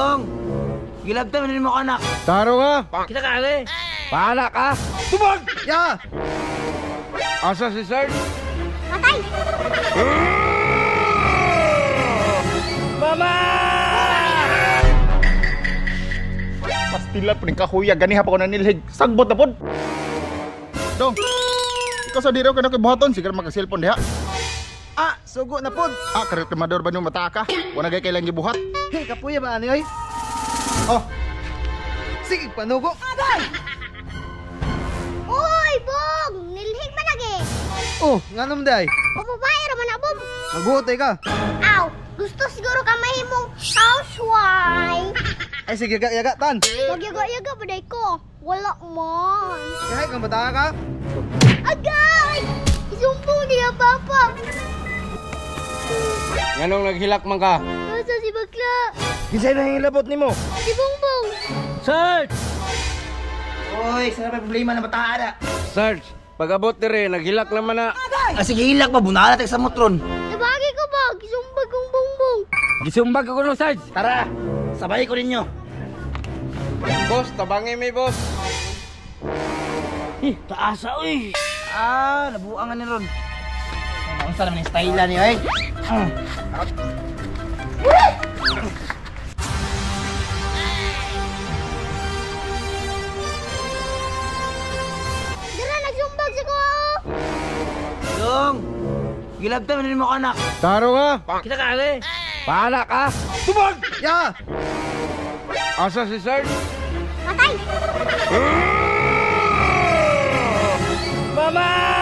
Dong! Gilabtan mo mo anak. Taro nga. Kita ka eh. Bahala ka. Tubag! Ya! Asa si Sarge? Patay! Mama! Pastila po ning kahuya ganiha pa ko nanilhig. Sagbot na pod. Dong. Ikaw sa diri ka na kay buhaton siguro maka cellphone diha. Ah, sugo na pod. Ah, karel timador ba nimo mata ka? Wala gay kailan gibuhat. Hey, kapuya ba ani oy? Oh, Sige, panugo. Uy, Bong! Nilhig man lagi! Oh, nganom day. Pababae raman na, Bong! Magbuot ay ka. Aw, gusto siguro ka mahimong housewife. Ay sige, yaga yaga tan. Magyaga-yaga ba day ko? Wala man. Kahay kang bata ka. Agay! Isumbong niya, Papa. Nganong naghilak man ka? Nasa si Bakla? Kinsay nang hilabot nimo? Si Bongbong! Sarge! Uy, sa may problema na bata na. Sarge, pag-abot dire naghilak naman na. Ah, sige, hilak pa. Bunala tayo sa motron. Nabagi ko ba? Gisumbag kong Bongbong. Gisumbag ako no, Sarge. Tara, sabay ko ninyo. Boss, tabangi mi, boss. Eh, taasa, uy. Ah, nabuangan ni Ron. Ano naman yung style niyo, eh? Ah. Dara, nagsumbag sa ko! Dong! Gilabtan mo mo anak. Taro nga. Kita ka eh. Bahala ka. tubag! Ya! Asa si Sarge? Patay! Mama!